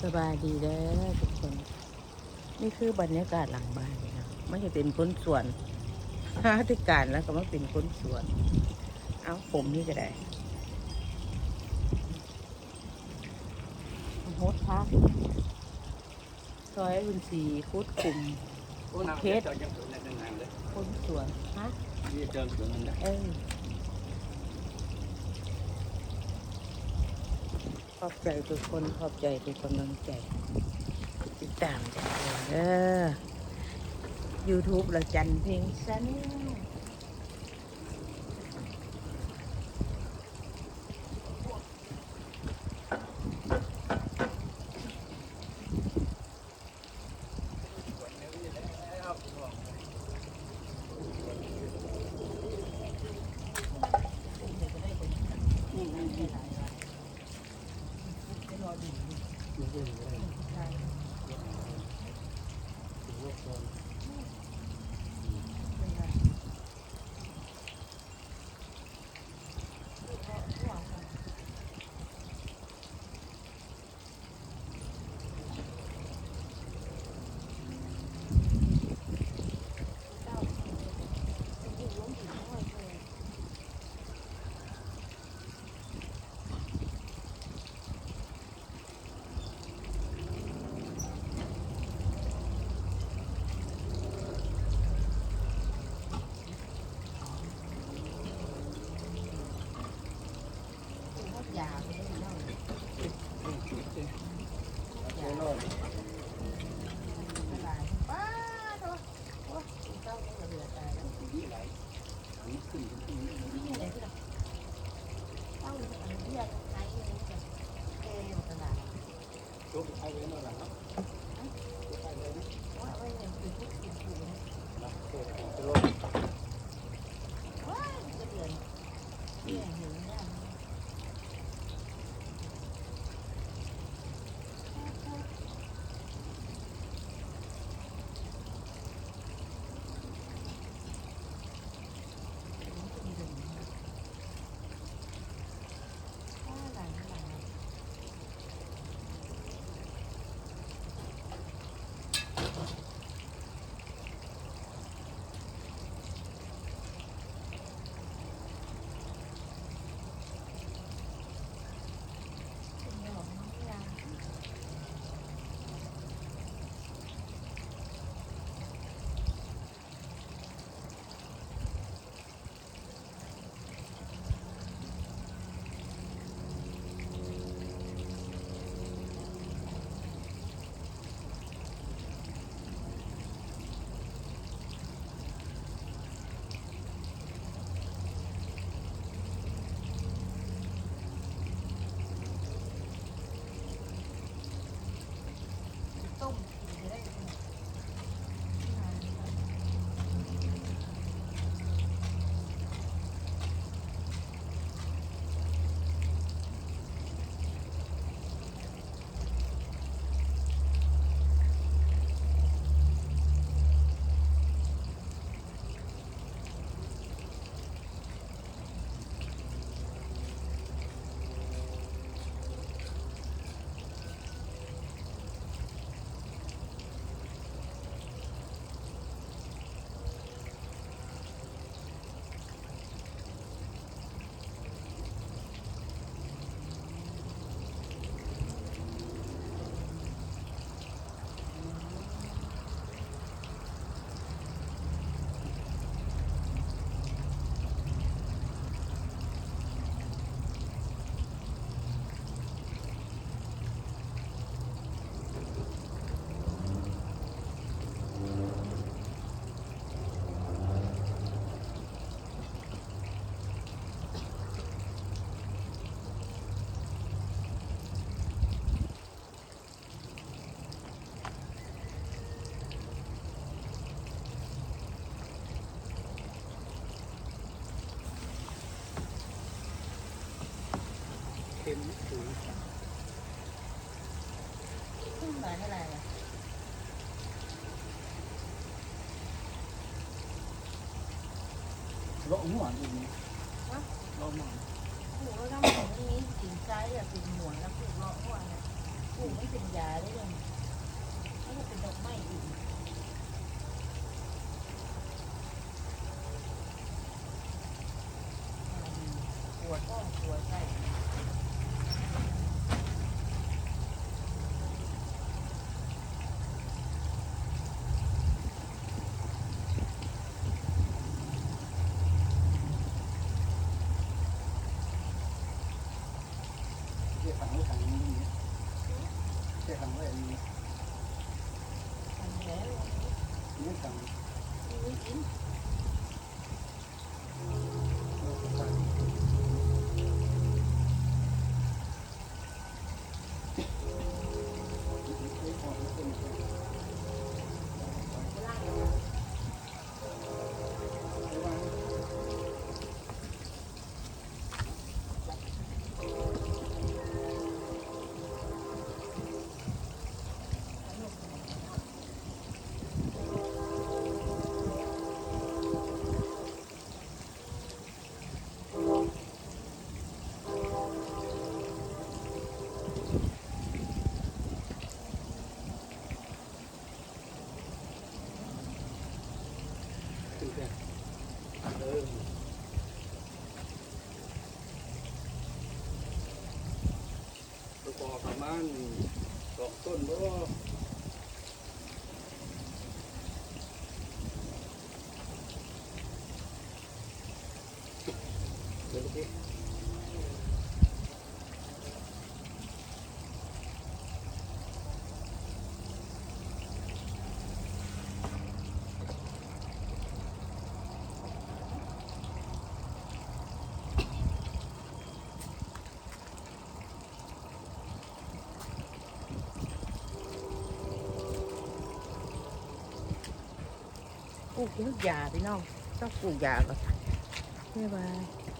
ສະບາຍດີເດີທຸກຄົນ ນີ້ຄືບັນຍາກາດຫຼັງບ້ານເນາະ ມັນຈະເປັນຄົນສວນ ຫາແຕ່ການແລ້ວກໍມາເປັນຄົນສວນ ເອົາ ຜົມນີ້ກໍໄດ້ ຫົດຜັກ ຊອຍເພິ່ນຊິຂຸດຂຸມ ຂຸດເຂດ ຄົນສວນ ຮະ ເອີ ຂອບໃຈທຸກຄົນ ຂອບໃຈທຸກກຳລັງໃຈ ຕິດຕາມກັນເດີ ຢູທູບລະຈັນເພັງ Channel. ເຄັມຄື ຂຶ້ນມາເທົ່າໃດລະ? ເລາະຫົວຢູ່ນີ້ ຮະ? ເລາະມັນ ໂອ້ໂຫ ລະມັນມີຕີນໄກ່ ແລ້ວຕີນຫົວ ແລ້ວຜູກເລາະຫົວນະ. ປູກມັນເປັນຢາເດ້ ແລ້ວກໍເປັນດອກໄມ້ອີກ ປວດທ້ອງປວດໄສ້. ເອີ ປະກອບປະມານສອງຕົ້ນບໍ່? ປູກຢາພີ່ນ້ອງ ຕ້ອງປູກຢາກ່ອນ ບາຍບາຍ.